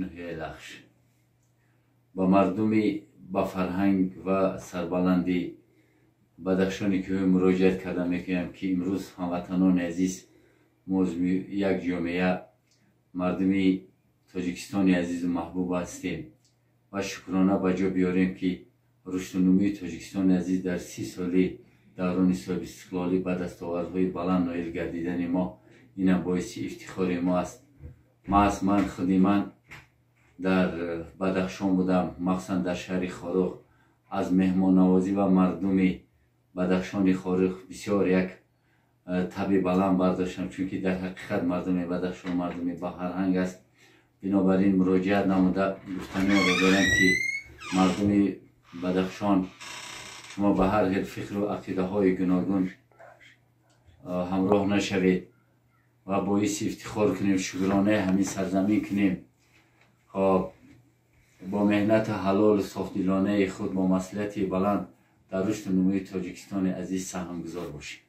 ноҳияи Лахш. Ба мардуми ба фарҳанг ва сарбаланди Бадахшони кӯҳӣ муроҷиат карда мекунем, ки имрӯз, ҳамватанони азиз, мо як ҷомеа, мардуми Тоҷикистони азизу маҳбуб ҳастем ва шукрона ба ҷо биёрем, ки рушду нумӯи Тоҷикистони азиз дар 30 соли даврони соҳибистиқлолӣ ба дастовардҳои баланд ноил гардидани мо, инам боиси ифтихори мо аст. Маҳз ман, худи ман дар Бадахшон будам, махсусан дар шаҳри Хоруғ. Аз меҳмоннавозӣ ва мардуми Бадахшони Хоруғ бисёр як таби баланд бардоштам, чунки дар ҳақиқат мардуми Бадахшон мардуми бафарҳанг аст. Бинобар ин муроҷиат намуда гуфтаниро дорам, ки мардуми Бадахшон, шумо ба ҳар хел фикру ақидаҳои гуногун ҳамроҳ нашавед ва боиси ифтихор кунем, шукронаи ҳамин сарзамин кунем. Хоб, бо меҳнати ҳалолу софдилонаи худ, бо масъулияти баланд дар рушду нумӯи Тоҷикистони азиз саҳмгузор бошем.